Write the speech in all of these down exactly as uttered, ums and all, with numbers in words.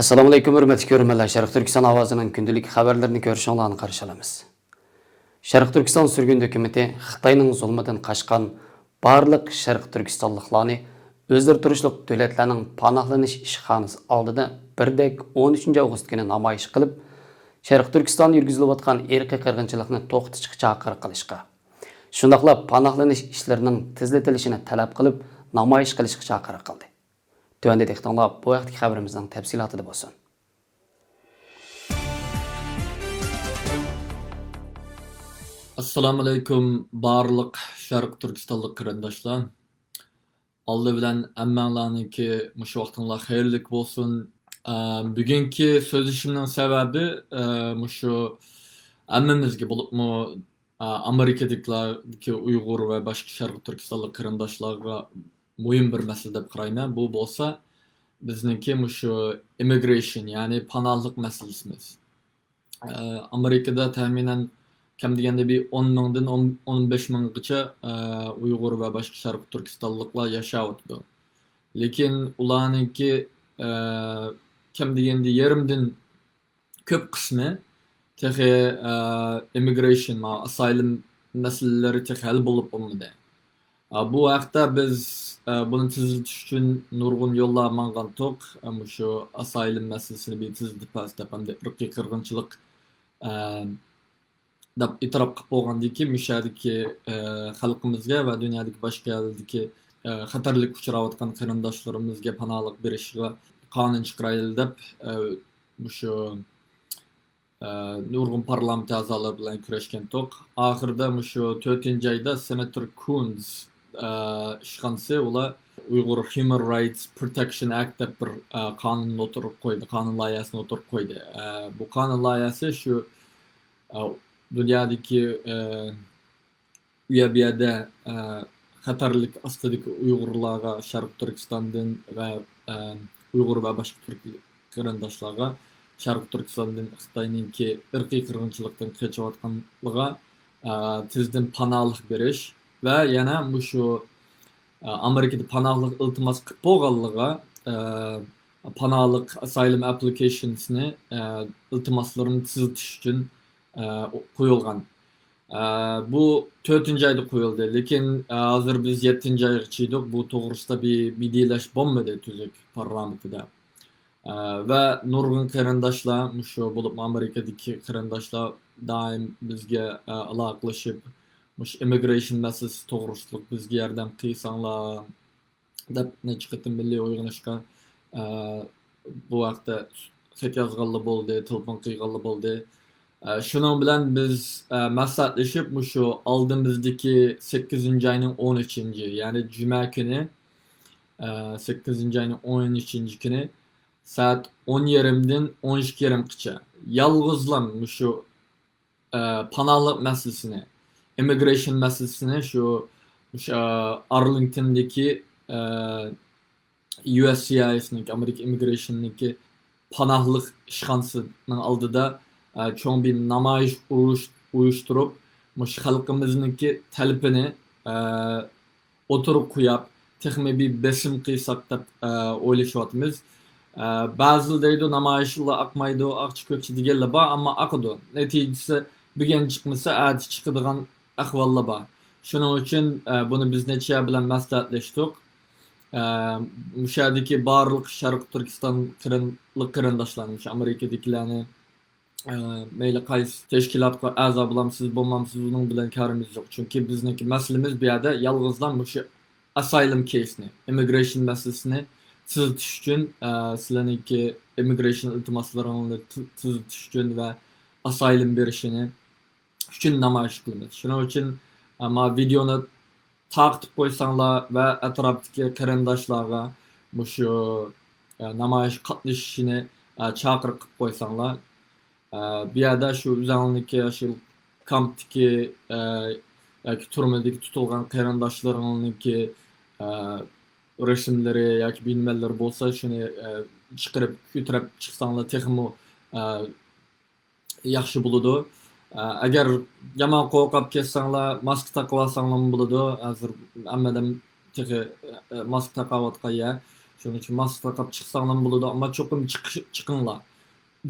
ئەسسالامۇئەلەيكۇم، ھۆرمەتلىك كۆرۈرمەنلەر. شەرقىي تۈركىستان ئاۋازىنىڭ كۈندىلىك خەۋەرلىرىنى كۆرۈشۈڭلارنى قارشى ئالىمىز. شەرقىي تۈركىستان سۈرگۈن ھۆكۈمىتى خىتاينىڭ زۇلمىدىن قاچقان بارلىق شەرقىي تۈركىستانلىقلارنى ئۆزلىرى تۇرۇشلۇق دۆلەتلەرنىڭ پاناھلىنىش ئىشخانىسى ئالدىدا بىردەك ئون ئۈچىنچى ئاۋغۇست كۈنى نامايىش قىلىپ، شەرقىي تۈركىستاندا يۈرگۈزۈلۈۋاتقان ئىرقىي قىرغىنچىلىقنى توختىتىشقا چاقىرىق قىلىشقا، شۇنداقلا پاناھلىنىش ئىشلىرىنىڭ تېزلىتىلىشىنى تەلەپ قىلىپ، نامايىش قىلىشقا چاقىرىق قىلدى. تۆۋەندە دىققىتىڭلار بۇ ھەقتىكى خەۋىرىمىزنىڭ تەپسىلاتىدا بولسۇن. ئەسسالامۇئەلەيكۇم، بارلىق شەرقىي تۈركىستانلىق قېرىنداشلار. ئالدى بىلەن ھەممەڭلارنىڭكى مۇشۇ ۋاقتىڭلار خەيرلىك بولسۇن. ئە، بۈگۈنكى سۆزلىشىمنىڭ سەۋەبى، ئە، مۇشۇ ھەممىمىزگە، بولۇپمۇ، ئە، ئامېرىكىدىكىلەردىكى ئۇيغۇر ۋە باشقا شەرقىي تۈركىستانلىق قېرىنداشلارغا مۇھىم بىر مەسىلە دەپ قارايمەن. بۇ بولسا بىزنىڭكى مۇشۇ ئىممىگرېيشن، يەنى پاناھلىق مەسىلىسىمىز. ئە، ئامېرىكىدا تەخمىنەن كەم دېگەندە بىر ئون مىڭدىن ئون، ئون بەش مىڭغىچە، ئە، ئۇيغۇر ۋە باشقا شەرقىي تۈركىستانلىقلار ياشاۋاتىدۇ. لېكىن ئۇلارنىڭكى، ئە، كەم دېگەندە يېرىمدىن كۆپ قىسمى تېخى، ئە، ئىممىگرېيشن، ما-، ئاسايلىم مەسىلىلىرى تېخى ھەل بولۇپ بولمىدى. ئە، بۇ ھەقتە بىز، ئە، بۇنى تېزلىتىش ئۈچۈن نۇرغۇن يوللار ماڭغانتۇق. ئە، مۇشۇ ئاسايلىم مەسىلىسىنى بىر تېزلىتىپ بەرسە دەپ، ھەمدە ئىرقىي قىرغىنچىلىق، ئە، دەپ ئېتىراپ قىلىپ بولغاندىن كېيىن، مۇشۇ يەردىكى، ئە، خەلقىمىزگە ۋە دۇنيادىكى باشقا يەرلەردىكى، ئە، خەتەرلىككە ئۇچراۋاتقان قېرىنداشلىرىمىزگە پاناھلىق بېرىشىگە قانۇن چىقىرايلى دەپ، ئە، مۇشۇ، ئە، نۇرغۇن پارلامېنت ئەزالىرى بىلەن كۆرۈشكەنتۇق. ئاخىرىدا مۇشۇ تۆتىنچى ئايدا سېناتور كۇنز، ئە، ئىشخانىسى، ئۇلار ئۇيغۇر Human Rights Protection Act دەپ بىر، ئە، قانۇننى ئوتتۇرىغا قويدى، قانۇن لايىھەسىنى ئوتتۇرىغا قويدى. ئە، بۇ قانۇن لايىھەسى شۇ، ئە، دۇنيادىكى، ئە، ئۇ يەر بۇ يەردە، ئە، خەتەرلىك ئاستىدىكى ئۇيغۇرلارغا شەرقىي تۈركىستاندىن ۋە، ئە، ئۇيغۇر ۋە باشقا تۈرك قېرىنداشلارغا شەرقىي تۈركىستاندىن خىتاينىڭكى ئىرقىي قىرغىنچىلىقتىن قېچىۋاتقانلىقىغا، ئە، تېزدىن پاناھلىق بېرىش ۋە يەنە مۇشۇ، ئە، ئامېرىكىدا پاناھلىق ئىلتىماس قىلىپ بولغانلىقىغا، ئە، پاناھلىق، ئاسايلىم ئەپلىكېيشنسىنى، ئە، ئىلتىماسلىرىنى تېزلىتىش ئۈچۈن، ئە، قويۇلغان. ئە، بۇ تۆتىنچى ئايدا قويۇلدى، لېكىن، ئە، ھازىر بىز يەتتىنچى ئايغا چىدۇق، بۇ توغرىسىدا بىر مىدىرلەش بولمىدى تۈزۈك پارلامېنتىدا. ئە، ۋە نۇرغۇن قېرىنداشلار، مۇشۇ بولۇپمۇ ئامېرىكىدىكى قېرىنداشلار دائىم بىزگە، ئە، ئالاقىلىشىپ، مۇشۇ ئىممىگرېيشن مەسىلىسى توغرىسىلىق بىزگە ياردەم قىلساڭلار، دەپ نەچچە قېتىم مىللىي ئويغىنىشقا، ئە، بۇ ھەقتە خەت يازغانلا بولدى، تېلېفون قىلغانلا بولدى. ئە، شۇنىڭ بىلەن بىز، ئە، مەسلىھەتلىشىپ، مۇشۇ ئالدىمىزدىكى سەككىزىنچى ئاينىڭ ئون ئۈچىنچى، يەنى جۈمە كۈنى، ئە، سەككىزىنچى ئاينىڭ ئون ئۈچىنچى كۈنى سائەت ئون يېرىمدىن ئون ئىككى يېرىمغىچە يالغۇزلا مۇشۇ ئە، پاناھلىق مەسىلىسىنى، ئىممىگرېيشن مەسىلىسىنى شۇ، شۇ، ئە، ئارلىڭتوندىكى، ئە، يۇ ئېس سى ئاي ئېس نىڭكى، ئامېرىكا ئىممىگرېيشننىڭكى پاناھلىق ئىشخانىسىنىڭ ئالدىدا، ئە، چوڭ بىر نامايىش ئۇرۇش-، ئۇيۇشتۇرۇپ، مۇشۇ خەلقىمىزنىڭكى تەلىپىنى، ئە، ئوتتۇرىغا قويۇپ، تېخىمۇ بىر بېسىم قىلساق دەپ، ئە، ئويلىشىۋاتىمىز. ئە، بەزىلەر دەيدۇ، نامايىشلار ئاقمايدۇ، ئاقچى كۆكچى دېگەنلەر بار، ئەمما ئاقىدۇ. نەتىجىسى بۈگۈن چىقمىسا، ئەتە چىقىدىغان ئەھۋاللار بار. شۇنىڭ ئۈچۈن، ئە، بۇنى بىز نەچچە يەر بىلەن مەسلىھەتلەشتۇق. ئە، مۇشۇ يەردىكى بارلىق شەرقىي تۈركىستان قېرىن-، قېرىنداشلارنى، مۇشۇ ئامېرىكىدىكىلەرنى، ئە، مەيلى قايسى تەشكىلاتقا ئەزا بولامسىز، بولمامسىز، ئۇنىڭ بىلەن كارىمىز يوق. چۈنكى بىزنىڭكى مەسىلىمىز بۇ يەردە يالغۇزلا مۇشۇ ئاسايلىم كېيسنى، ئىممىگرېيشن مەسىلىسىنى تۈزىتىش ئۈچۈن، ئە، سىلەرنىڭكى ئىممىگرېيشن ئىلتىماسلىرىڭلارنى تۈ-، تۈزىتىش ئۈچۈن ۋە ئاسايلىم بېرىشىنى ئۈچۈن نامايىش قىلىمىز. شۇنىڭ ئۈچۈن، ئە، ما ۋىدېئونى تارقىتىپ قويساڭلار ۋە ئەتراپتىكى قېرىنداشلارغا مۇشۇ، ئە، نامايىشقا قاتنىشىشىنى، ئە، چاقىرىق قىلىپ قويساڭلار. ئە، بۇ يەردە شۇ ئۆزۈڭلارنىڭكى شۇ كامپتىكى، ئە، ياكى تۈرمىدىكى تۇتۇلغان قېرىنداشلىرىڭلارنىڭكى، ئە، رەسىملىرى ياكى بىنىمەنلىرى بولسا، شۇنى، ئە، چىقىرىپ كۆتۈرۈپ چىقساڭلار تېخىمۇ، ئە، ياخشى بولىدۇ. ئە، ئەگەر يامان قورقۇپ كەتسەڭلار، ماسكا تاقىۋالساڭلارمۇ بولىدۇ. ھازىر ھەممە ئادەم تېخى، ئە، ماسكا تاقاۋاتقان يەر. شۇنىڭ ئۈچۈن ماسكا تاقاپ چىقساڭلارمۇ بولىدۇ، ئەمما چوقۇم چىقىش، چىقىڭلار.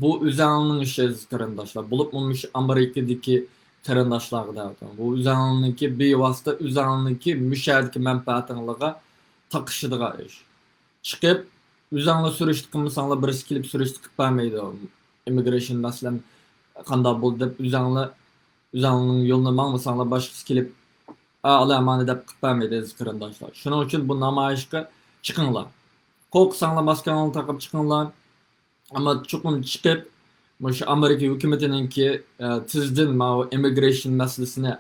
بۇ ئۆزەڭلارنىڭ ئىشى، ئەزىز قېرىنداشلار. بولۇپمۇ مۇشۇ ئامېرىكىدىكى قېرىنداشلارغا دەۋاتىمەن. بۇ ئۆزەڭلارنىڭكى، بىۋاسىتە ئۆزەڭلارنىڭكى مۇشۇ يەردىكى مەنپەئەتىڭلارغا تاقىشىدىغان ئىش. چىقىپ، ئۆزەڭلار سۈرۈشتە قىلمىساڭلار، بىرسى كېلىپ سۈرۈشتە قىلىپ بەرمەيدۇ. ئىممىگرېيشن مەسىلەم قانداق بولدى دەپ، ئۆزەڭلار، ئۆزەڭلارنىڭ يولىنى ماڭمىساڭلار، باشقىسى كېلىپ، ئا، ئالا مانا دەپ قىلىپ بەرمەيدۇ، ئەزىز قېرىنداشلار. شۇنىڭ ئۈچۈن بۇ نامايىشقا چىقىڭلار. قورقساڭلار، ماسكاڭلارنى تاقاپ چىقىڭلار. ئەمما چوقۇم چىقىپ، مۇشۇ ئامېرىكا ھۆكۈمىتىنىڭكى، ئە، تېزدىن ماۋۇ ئىممىگرېيشن مەسىلىسىنى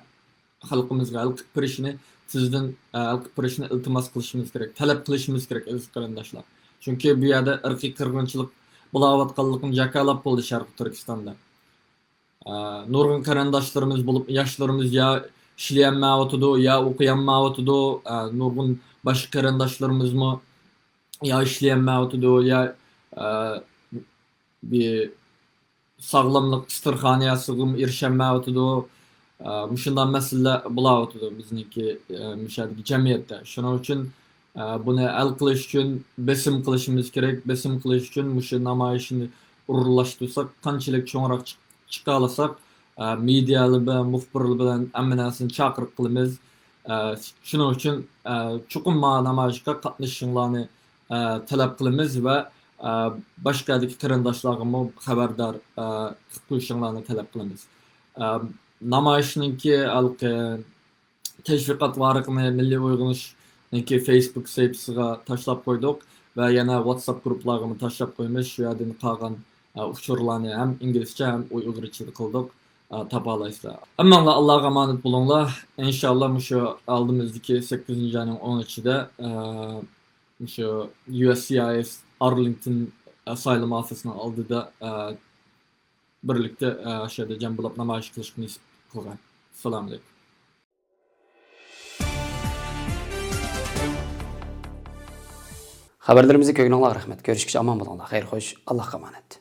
خەلقىمىزگە ھەل قىلىپ بېرىشىنى، تېزدىن، ئە، ھەل قىلىپ بېرىشىنى ئىلتىماس قىلىشىمىز كېرەك، تەلەپ قىلىشىمىز كېرەك، ئەزىز قېرىنداشلار. چۈنكى بۇ يەردە ئىرقىي قىرغىنچىلىق بولاۋاتقانلىقىنى جاكارلاپ بولدى شەرقىي تۈركىستاندا. ئە، نۇرغۇن قېرىنداشلىرىمىز بولۇپ، ياشلىرىمىز يا ئىشلىيەلمەيۋاتىدۇ، يا ئوقۇيالمايۋاتىدۇ. ئە، نۇرغۇن باشقا قېرىنداشلىرىمىزمۇ يا ئىشلىيەلمەيۋاتىدۇ، يا، ئە، بىر ساغلاملىق ئىستىرخانىيەسىگىمۇ ئېرىشەلمەيۋاتىدۇ. ئە، مۇشۇنداق مەسىلىلەر بولاۋاتىدۇ بىزنىڭكى، ئە، مۇشۇ يەردىكى جەمئىيەتتە. شۇنىڭ ئۈچۈن، ئە، بۇنى ھەل قىلىش ئۈچۈن بېسىم قىلىشىمىز كېرەك. بېسىم قىلىش ئۈچۈن مۇشۇ نامايىشنى ئورۇنلاشتۇرساق، قانچىلىك چوڭراق چىق-، چىقالىساق، ئە، مېدىيالار بىلەن، مۇخبىرلار بىلەن ھەممە نەرسىنى چاقىرىق قىلىمىز. ئە، شۇنىڭ ئۈچۈن، ئە، چوقۇم ما نامايىشقا قاتنىشىشىڭلارنى، ئە، تەلەپ قىلىمىز ۋە، ئە، باشقا يەردىكى قېرىنداشلارغىمۇ خەۋەردار، ئە، قىلىپ قويۇشۇڭلارنى تەلەپ قىلىمىز. ئە، نامايىشنىڭكى ھېلىقى تەشۋىقات ۋارىقىنى مىللىي ئويغىنىشنىڭكى فېيسبۇك سەھىپىسىگە تاشلاپ قويدۇق ۋە يەنە ۋاتساپ گۇرۇپپىلارغىمۇ تاشلاپ قويىمىز. شۇ يەردىن قالغان، ئە، ئۇچۇرلارنى ھەم ئىنگلىزچە، ھەم ئۇيغۇرچىدا قىلدۇق. ئە، تاپالايسىلەر. ھەممەڭلار ئاللاغا ئامانەت بولۇڭلار. ئىنشاللا مۇشۇ ئالدىمىزدىكى سەككىزىنچى ئاينىڭ ئون ئۈچىدە، ئە، مۇشۇ يۇ ئېس سىي ئاي ئېس ئارلىنگتون، ئە، سايلام ئوفىسىنىڭ ئالدىدا، ئە، بىرلىكتە، ئە، ئاشۇ يەردە جەم بولۇپ نامايىش قىلىشقا نېسىپ قىلغاي. ئەسسالامۇ ئەلەيكۇم. خەۋەرلىرىمىزنى كۆرگىنىڭلارغا رەھمەت. كۆرۈشكىچە ئامان بولۇڭلار. خەير خوش. ئاللاھقا ئامانەت.